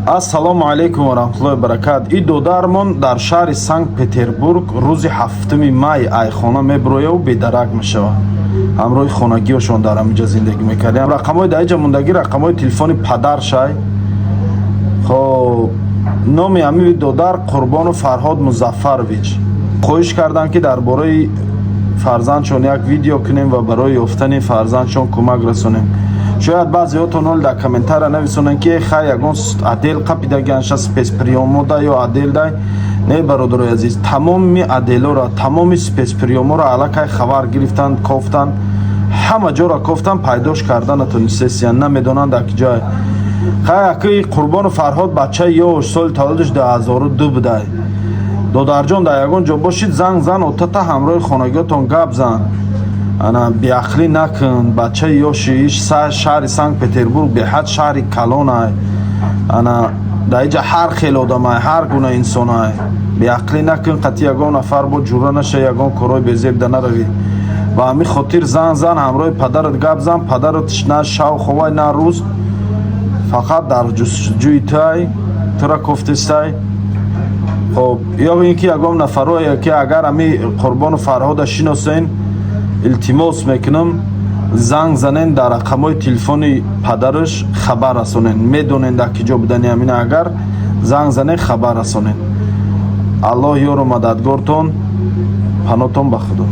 Ассалому алайкум ва раҳматуллоҳи ва баракат. И додармон дар шаҳри Санкт Петербург рӯзи 7 май айхона мебирояву бедарак мешавад. Ҳамроҳи хонагиёшон дар ҳаминҷа зиндагӣ мекардем. Рақамҳои дар иҷа мондагӣ, рақамҳои телефони падаршай. Хоб, номи ҳамин додар Қурбонов Фарҳод Музаффарович. Хоҳиш карданд, ки дар бораи фарзандшон як видео кунем ва барои ёфтани фарзандшон кӯмак расонем. Шояд баъзеҳотон ҳол дар комментария нависонанд, ки хай, ягон отдел қапидаганша, спецприёмода ё отделдай. Не, бародарои азиз, тамоми отделоро, тамоми спецприёморо аллакай хабар гирифтанд, кофтанд, ҳама ҷоро кофтанд, пайдош карда натонистесиян, намедонанд дар ки ҷое. Хай, акаи Қурбону Фарҳод бачаи ёш, соли таваллудаш 2002 будай. Додарҷон, дар ягон ҷо бошид, занг зан, отата ҳамроҳи хонагиётон гап зан. Ана, беақлӣ накун, бачаи ёши. Иш шаҳри Санкт Петербург беҳад шаҳри калонай. Ана, дар иҷа ҳар хел одамай, ҳар гуна инсонай. Беақлӣ накун, қатъи ягон нафар бо ҷура наша, ягон корҳои безебда наравӣ. Ба ҳамин хотир занг зан, ҳамроҳи падарат гап зан. Падарат на шав ховай, на рӯз, фақат дар ҷустуҷӯи тай, тура кофтестай. Хоб, ё ин ки ягон нафарое ки агар ҳами Қурбону Фарҳода шиносен, илтимос мекунам, занг занен, дар рақамҳои телефони падараш хабар расонен. Медонен дар ки ҷо будани ҳамина, агар занг занен, хабар расонен. Аллоҳ ёру мададгортон, панотон ба Худо.